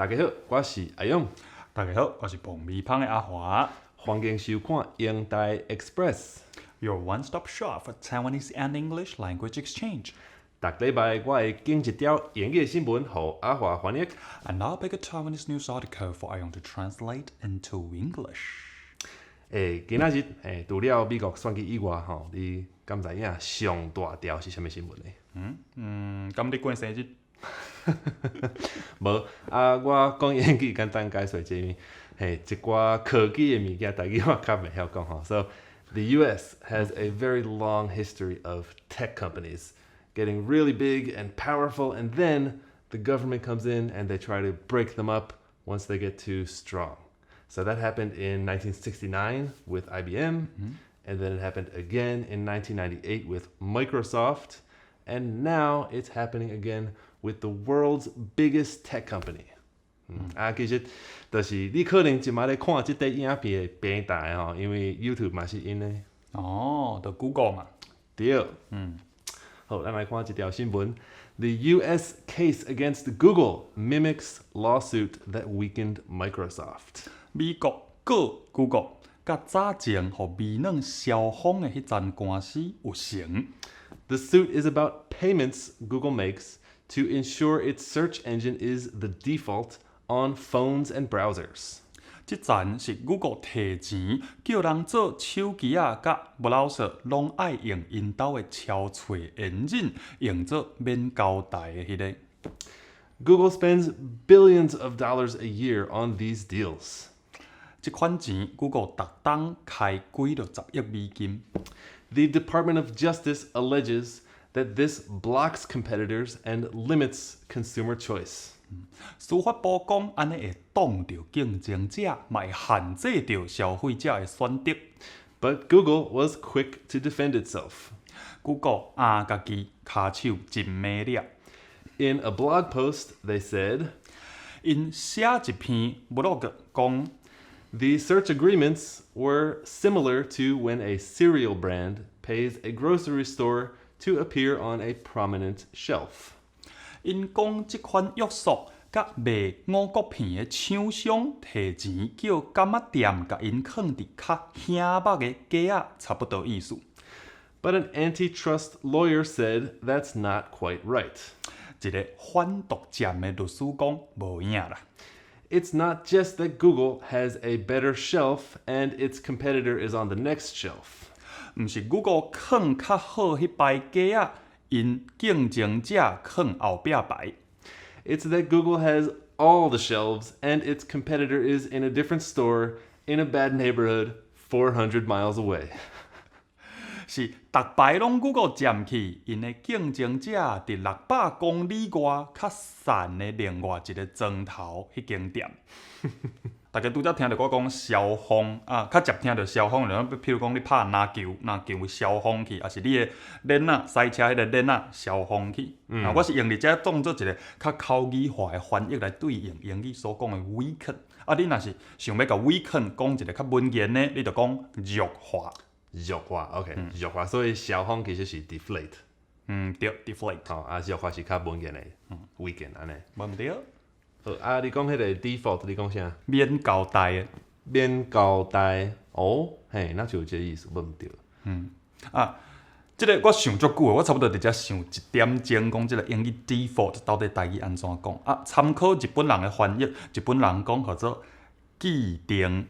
大家好，我是阿勇。大家好，我是爆米芳的阿華。歡迎收看英台 Express。 Your one-stop shop for Taiwanese and English language exchange. 逐禮拜我會揀一條英語新聞，予阿華翻譯。 And I'll pick a Taiwanese news article for 阿勇 to translate into English. 欸，今仔日欸，除了美國選舉以外，吼，你敢知影上大條是啥物新聞呢？嗯，敢你過生日？無啊，我講英語簡單解說這嘿，一寡科技的物件，台語我較袂曉講吼。So the U.S. has a very long history of tech companies getting really big and powerful, and then the government comes in and they try to break them up once they get too strong. So that happened in 1969 with IBM, and then it happened again in 1998 with Microsoft, and now it's happening again with the world's biggest tech company. 啊，其實就是你可能這馬咧看這塊影片的平台吼，因為 YouTube 嘛是𪜶的。哦，就 Google 嘛。對。好，咱來看這條新聞。The U.S. case against Google mimics lawsuit that weakened Microsoft. 美國告 Google，佮早前予微軟消風的彼陣官司有成。 The suit is about payments Google makes to ensure its search engine is the default on phones and browsers. 這層是 Google 提錢叫人做手機仔佮 browser 攏愛用𪜶兜的搜尋引擎，用做免交代的彼个。 Google spends billions of dollars a year on these deals. 這款錢 Google 逐冬開幾落十億美金。 The Department of Justice alleges that this blocks competitors and limits consumer choice. 司法部講，按呢會擋著競爭者，嘛會限制著消費者的選擇。 But Google was quick to defend itself. Google 啊，家己跤手真猛掠。 In a blog post, they said, 𪜶寫一篇 blog 講， The search agreements were similar to when a cereal brand pays a grocery store to appear on a prominent shelf. 𪜶講這款約束，佮賣五穀片的廠商提錢叫柑仔店共𪜶囥佇較顯目的架仔，差不多意思。 But an antitrust lawyer said that's not quite right. 一个反獨佔的律師講無影啦。 It's not just that Google has a better shelf and its competitor is on the next shelf. 毋是 Google 囥較好彼排架仔，𪜶競爭者囥後壁排。 It's that Google has all the shelves and its competitor is in a different store in a bad neighborhood 400 miles away. 是逐排攏 Google 佔去，𪜶的競爭者佇600公里外較散的另外一个莊頭彼間店。大家拄才聽著我講消風啊，較捷聽著消風，就譬如講你拍籃球，籃球消風去，抑是你的輪仔賽車彼个輪仔消風去。啊，我是用佇遮當做一个較口語化的翻譯來對應英語所講的 weaken。啊，你若是想欲共 weaken 講一个較文言的，你就講弱化。弱化，OK，弱化，所以消風其實是 deflate。嗯，對，deflate。吼，啊，弱化是較文言的，weaken 按呢。無毋對。好，啊，你講彼個 default，你講啥？免交代的。免交代，哦，嘿，那就有這個意思，無毋對。啊，這个我想足久的，我差不多佇遮想一點鐘，講這个英語 default 到底台語按怎講？啊，參考日本人的翻譯，日本人講號做既定。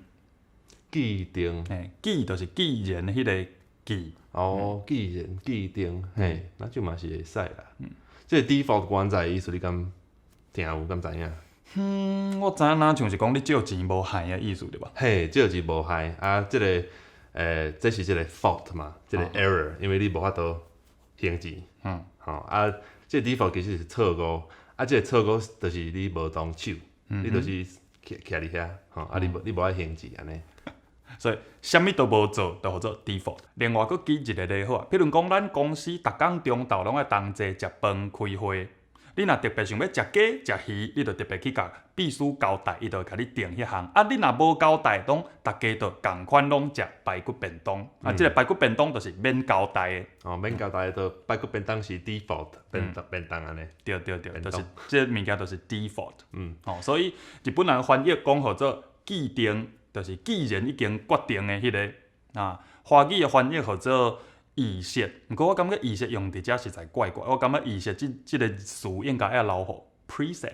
既定。嘿，既就是既然彼个既。哦，既然既定，嘿，那就嘛是會使啦。這個 default 關在的意思，你敢聽有敢知影？嗯，我知影，若像是講你借錢無還的意思對吧？嘿，借錢無還啊，這個這是這個 fault 嘛，這個 error，因為你無法度還錢。吼啊，這個 default 其實是錯誤，啊，這個錯誤就是你無動手，你就是徛徛佇遐，吼，啊，你無愛還錢按呢。所以啥物都無做，就號做 default。另外，閣舉一个例好啊，譬如講，咱公司逐工中晝攏愛同齊食飯開會，你若特別想欲食雞食魚，你就特別去共秘書交代，伊就會共你訂彼項。啊，你若無交代，攏逐家就仝款攏食排骨便當。啊，這個排骨便當就是免交代的。哦，免交代就排骨便當是 default 便當便當按呢。對對對，便就是當這個物件就是 default。哦，所以日本人翻譯講號做既定，就是既然已經決定的彼個啊。華語的翻譯號做預設，毋過我感覺預設用佇遮實在怪怪，我感覺預設這這個詞應該愛留予 preset。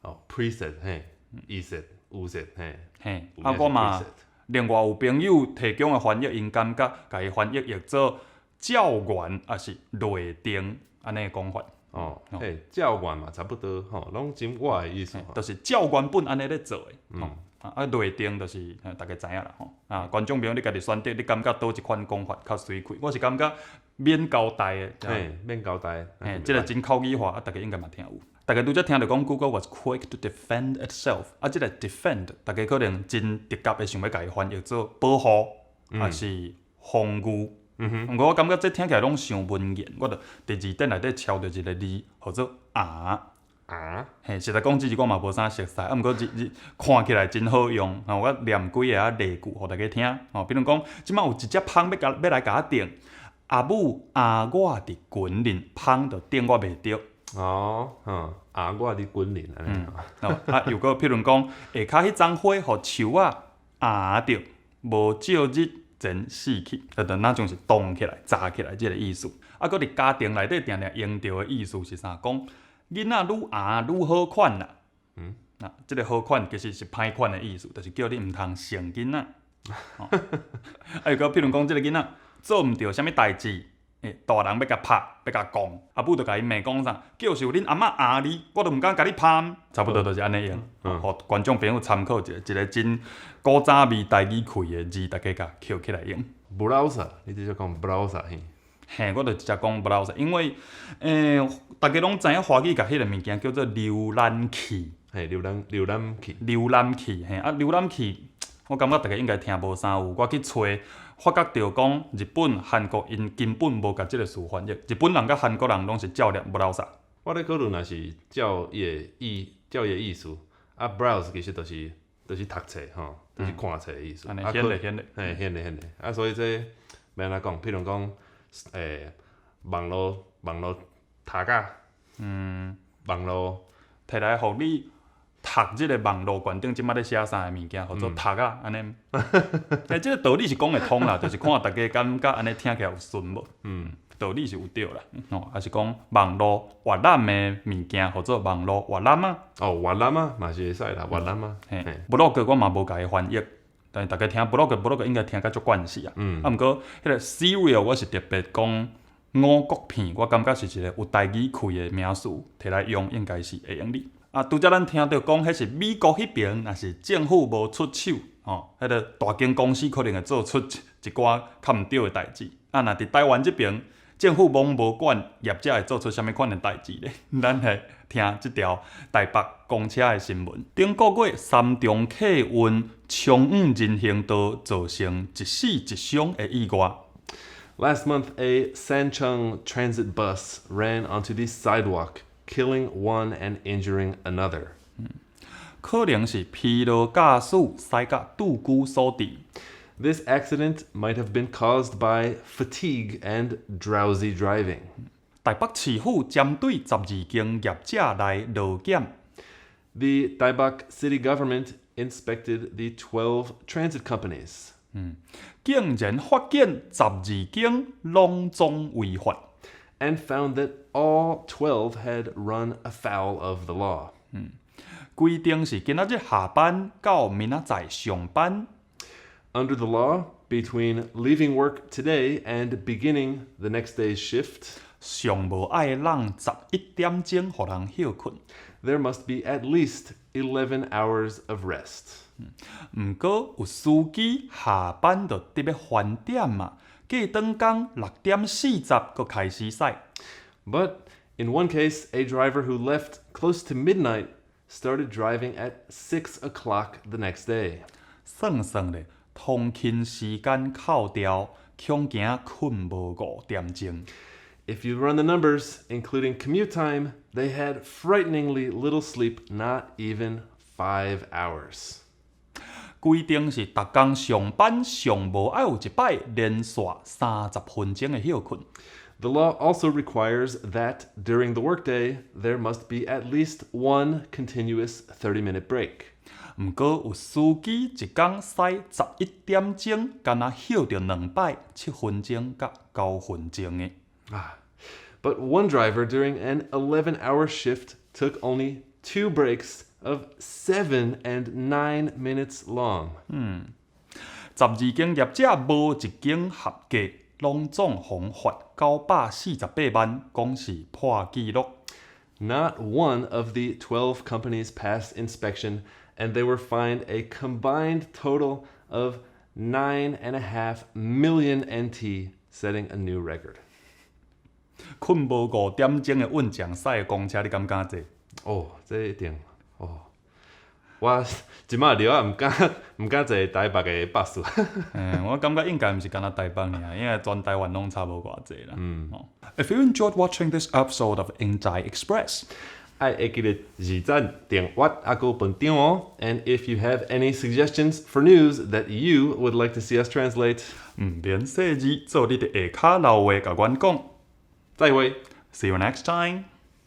哦，preset 嘿，預設、預設嘿。嘿，有影是啊我嘛 preset 另外有朋友提供的翻譯，𪜶感覺共伊翻譯譯做照原抑是內定按呢的講法。哦，嘿，照原嘛差不多吼，攏真我的意思吼。就是照原本按呢咧做的，吼，啊啊內定就是逐家知影啦吼。啊，觀眾朋友你家己選擇，你感覺佗一款講法較媠氣？我是感覺免交代的，嘿，免交代。嘿，這個真口語化，啊，逐家應該嘛聽有。逐家拄才聽著講 Google was quick to defend itself，啊，這個 defend，逐家可能真直覺會想欲共伊翻譯做保護，抑是防禦。毋過我感覺這聽起來攏傷文言，我就佇字典內底抄著一個字，號做尪。尪？嘿，實在講，這字我嘛無啥熟似，啊，毋過這字看起來真好用，吼，我念幾个仔例句予逐家聽，吼，比如講，這擺有一隻蜂欲共欲來共我叮，阿母尪我佇群裡，蜂就叮我袂著。哦，嗯，尪我佇群裡按呢。哦，啊，又閣譬如講，下跤彼欉花予樹仔尪著，無少日前死去，就若像是凍起來、紮起來這個意思。啊，閣佇家庭內底定定用著的意思是啥？講囡仔愈尪愈好款啦。啊，這個好款其實是歹款的意思，就是叫你毋通寵囡仔。哦，啊，又閣譬如講，這個囡仔做毋著啥物代誌，大人欲共拍，欲共摃，阿母就共伊罵講啥？就是有恁阿嬤尪你，我都毋敢共你拍。差不多就是按呢用，予觀眾朋友參考一下，一個真古早味台語氣的字，逐家共抾起來用。 browser，你直接講 browser 嘿？嘿，我就直接講 browser，因為逐家攏知影華語共彼個物件叫做瀏覽器。嘿，瀏覽瀏覽器。瀏覽器，嘿，啊，瀏覽器，我感覺逐家應該聽無啥有。我去揣，發覺著講日本、韓國𪜶根本無共這個詞翻譯。日本人佮韓國人攏是照念 browser。我咧考慮若是照伊的意，照伊的意思，啊，browse 其實就是讀冊吼，就是看冊的意思。按呢顯咧顯咧。嘿，顯咧顯咧。啊，所以這欲按怎講？譬如講，網路網路讀甲，網路提來予你讀這個網路懸頂，這擺咧寫啥的物件，號做讀啊，按呢。欸，這個道理是講會通啦，就是看逐家感覺按呢聽起來有順無？道理是有對啦，吼，抑是講網路閱覽的物件，號做網路閱覽啊。哦，閱覽啊，嘛是會使啦，閱覽啊。嘿，blog 我嘛無共伊翻譯，但是逐家聽 blog blog 應該聽甲足慣勢啊。啊，毋過彼個 cereal 我是特別講五穀片，我感覺是一個有台語氣的名詞，提來用應該是會用得。啊，拄才咱聽著講，彼是美國彼爿，若是政府無出手，吼，彼個大間公司可能會做出一寡較毋對的代誌。啊，若佇台灣這爿，政府罔無管，業者會做出啥物款的代誌咧？咱來聽這條台北公車的新聞。頂個月三重客運衝往人行道，造成一死一傷的意外。 Last month, a Sanchong transit bus ran onto the sidewalk, killing one and injuring another. 可能是疲勞駕駛駛甲拄久所致。 This accident might have been caused by fatigue and drowsy driving. 台北市府針對12間業者來勞檢。 The Taibach city government inspected the 12 transit companies. 竟然發現12間攏總違法。 And found that all 12 had run afoul of the law. 規定是今仔日下班到明仔載上班。 Under the law, between leaving work today and beginning the next day's shift, 上無愛攏11點鐘予人歇睏。 there must be at least 11 hours of rest. 毋過有司機下班就得欲翻點啊，過轉工6點40閣開始駛。 But in one case, a driver who left close to midnight started driving at 6 o'clock the next day. 算算咧，通勤時間扣掉，恐驚睏無5點鐘。If you run the numbers, including commute time, they had frighteningly little sleep, not even 5 hours. 規定是逐工上班上無愛有一擺連續三十分鐘的歇睏。 The law also requires that during the workday, there must be at least one continuous 30-minute break. 毋過有司機一工駛十一點鐘，干焦歇著兩擺七分鐘佮九分鐘的。 Ah. But one driver during an 11-hour shift took only two breaks of 7 and 9 minutes long. 十二間業者無一間合格，攏總予罰九百四十八萬，講是破紀錄。 Not one of the 12 companies passed inspection, and they were fined a combined total of 9.5 million NT, setting a new record. 睏無五點鐘的運將駛的公車，你敢敢坐？哦，這一定哦，我這馬著啊，毋敢毋敢坐台北的巴士。嗯，我感覺應該毋是干焦台北爾，因為全台灣攏差無偌濟啦。嗯。If you enjoyed watching this episode of 英才 Express，愛會記得按讚、訂閱抑閣分享哦。And if you have any suggestions for news that you would like to see us translate，毋免細膩，做你佇下跤留話共阮講。再會。 See you next time.